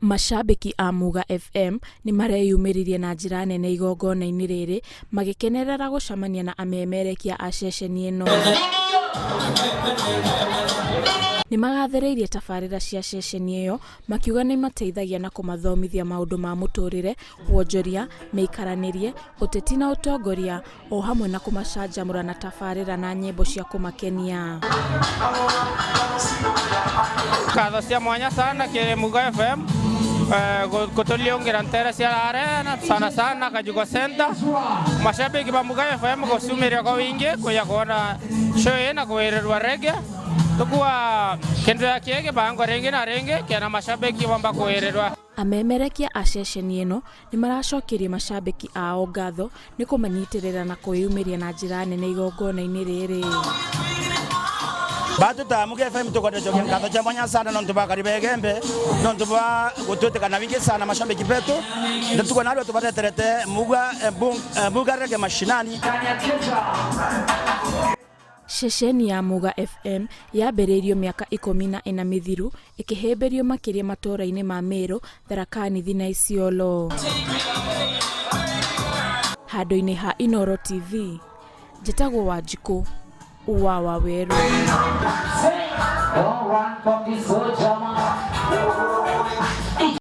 Macambĩki a Muga FM nĩmareyumĩririe na njĩra nene igongona-inĩ rĩrĩ magĩkenerera gũcemania na amemerekia a ceceni ĩno. Nĩmagathĩrĩirie tabarĩra cia ceceni ĩyo makiuga nĩimateithagia na kũmathomithia maũndũ ma mũtũrĩre, wonjoria, mĩikaranĩrie, ũteti na ũtongoria o hamwe na kũmacanjamũra na tabarĩra na nyĩmbo cia kũmakenia. Ngatho cia mwanya sana kiri Muga FM kutuliungira ntere cia arena sana sana Kajugo Center. Mashabiki ba Muga FM gucumiria kwa wingi kuya kuona show ii na kuwirirwa reggae tukua kindu ya kiegi bango ringi na ringi kena mashabiki wamba kuwirirwa. Amemerekia a ceceni ĩno nĩmaracokeria macambĩki ao ngatho nĩ kũmanyitĩrĩra na kwĩyumĩria na njĩra nene igongona-inĩ rĩrĩ. Batu ta Muga FM tukwenda ngatho cha mwanya sana nontu bakari begembe nontu ba gutwitikana wingi sana mashabiki betu ndatuko nalio tubareterete Muga Muga Reggae mashinani. Ceceni ya Muga FM yambĩrĩirio mĩaka 14 mĩthiru ĩkĩhĩmbĩrio makĩria matũũra-inĩ ma Meru, Tharaka Nithi na Isiolo. Handũ-inĩ ha Inooro TV, njĩtagwo Wanjikũ wa Wawerũ.